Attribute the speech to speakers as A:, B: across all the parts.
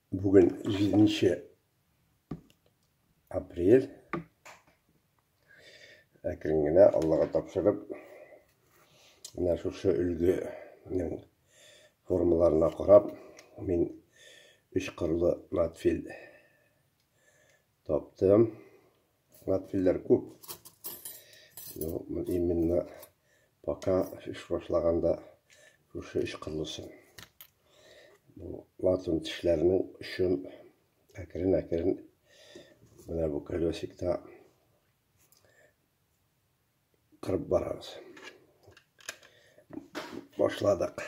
A: Бүген 7 апрель. Әкрен генә Аллага тапшырып, менә шушы өлгенең формаларына карап, мин өч кырлы надфил таптым. Надфилләр күп. Ну, именно пока эш башлаганда шушы өч кырлысы. Бу латун тешләренең очын әкрен-әкрен менә бу колесикта кырып барабыз. Башладык.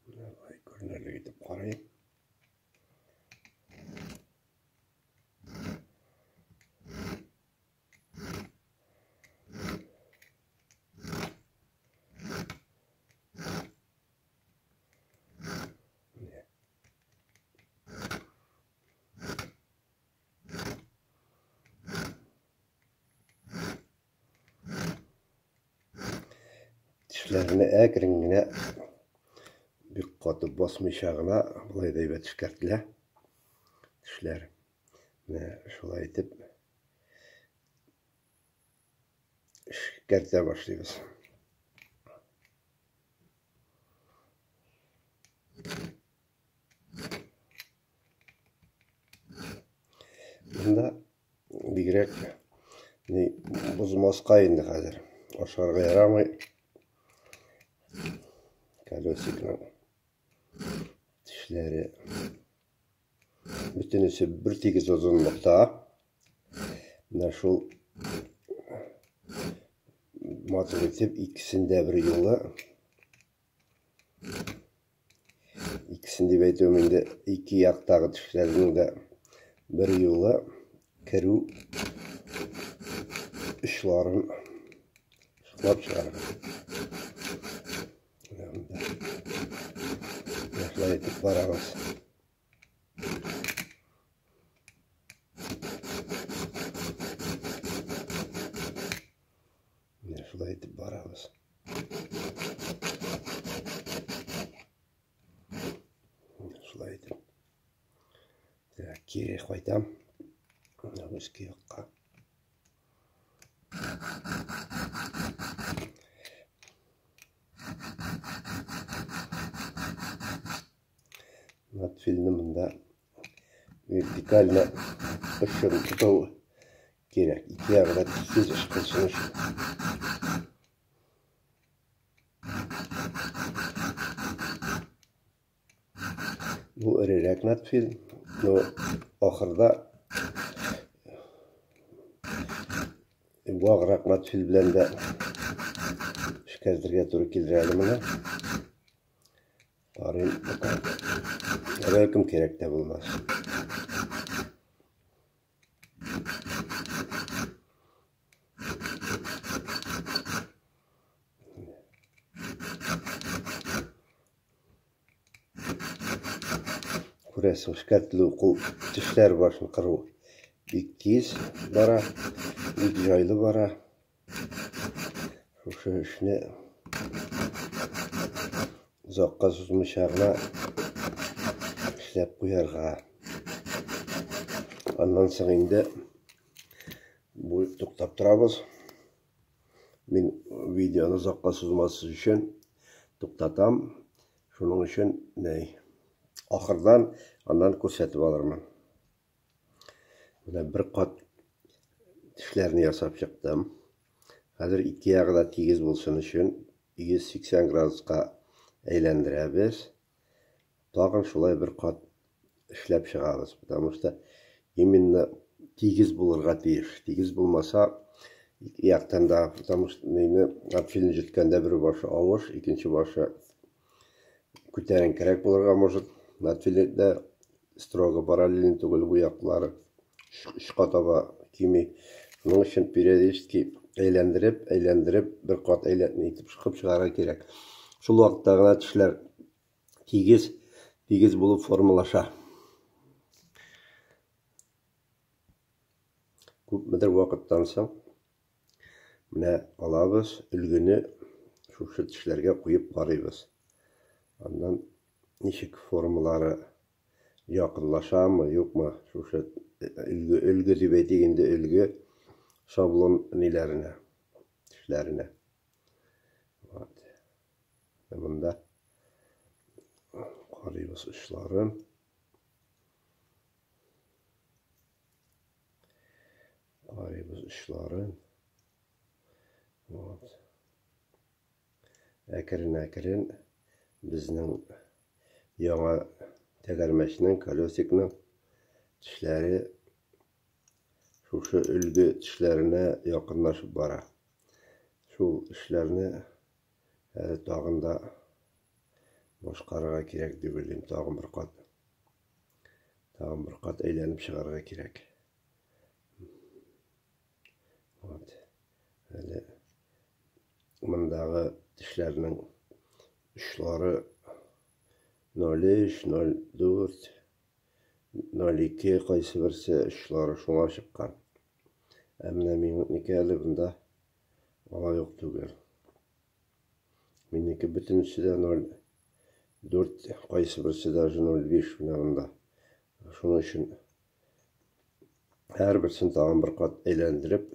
A: Менә болай күренерлек итеп карыйм. Тешләрне әкрен генә бик каты басмыйча гына болай да әйбәт эшкәртелә. Тешләр. Менә шулай итеп эшкәртә башлыйбыз. Монда бигрәк ни бозмаска инде хәзер. Ашарга ярамый. Колесикның тешләре бөтенесе бер тигез озынлыкта. Менә шул матур итеп икесен дә бер юлы. Икесен дип әйтүем инде ике яктагы тешләрнең дә бер юлы керү очларын шыклап чыгарга. Шулай итеп барабыз. Менә шулай итеп барабыз. Шулай итеп. Так, кире кайтам. Менә өске якка. Надфильне монда вертикально очын тоту кирәк. Ике ягы да тигез эш кылсын өчен. Бу эрерәк надфиль, но ахырда ваграк надфиль белән дә эшкәртергә туры килер әле моны. Карыйм пока. Бәлкем кирәк тә булмас. Күрәсең, эшкәртелү кул тешләр башын кыру бик тиз бара, бик җайлы бара. Шушы эшне озакка сузмыйча гына эшләп куярга. Аннан соң инде бу туктап торабыз. Мин видеоны озакка сузмас өчен туктатам. Шуның өчен ни ахырдан аннан күрсәтеп алырмын. Менә бер кат тешләрне ясап чыктым. Хәзер ике ягы да тигез булсын өчен 180 градуска әйләндерәбез. Тагын шулай бер кат эшләп чыгабыз, потому что именно тигез булырга тиеш. Тигез булмаса, ике яктан да, потому что мине надфилне җөрткәндә бер башы авыш, икенче башы күтәренкерәк булырга может. Надфиле дә строго параллельный түгел бу яклары очка таба кими. Шуның өчен периодически әйләндереп, әйләндереп, бер кат әйлән итеп чыгып чыгарга кирәк. Шул вакытта гына тешләр тигез, тигез булып формалаша. Күпмедер вакыттан соң менә алабыз өлгене. шушы тешләргә куеп карыйбыз. Аннан ничек формалары якынлашамы, юкмы, шушы өлге, өлге дип әйтик инде, өлге шаблон ниләренә, тешләренә. Вот. Монда карыйбыз очларын. Карыйбыз очларын. Вот. Әкрен-әкрен безнең яңа тәгәрмәчнең, колесикның тешләре шушы өлге тешләренә якынлашып бара. Шул эшләрне әле тагын да башкарырга кирәк дип уйлыйм. Тагын бер кат. Тагын бер кат әйләнеп чыгарга кирәк. Вот. Әле мондагы тешләрнең очлары 0,3, 0,4, 0,2 кайсы берсе очлары шуңа чыккан. Ә менә минеке әле бында алай ук түгел. Минеке бөтенесе дә 0,4, кайсы берсе даже 0,5 менә монда. Шуның өчен һәрберсен тагын бер кат әйләндереп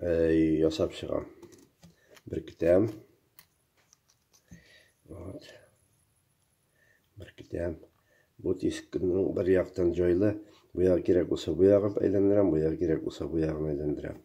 A: ясап чыгам. Беркетәм. Вот. Беркетәм. Бу дискның бер яктан җайлы. Бу ягы кирәк булса бу ягын әйләндерәм, бу ягы кирәк булса бу ягын әйләндерәм.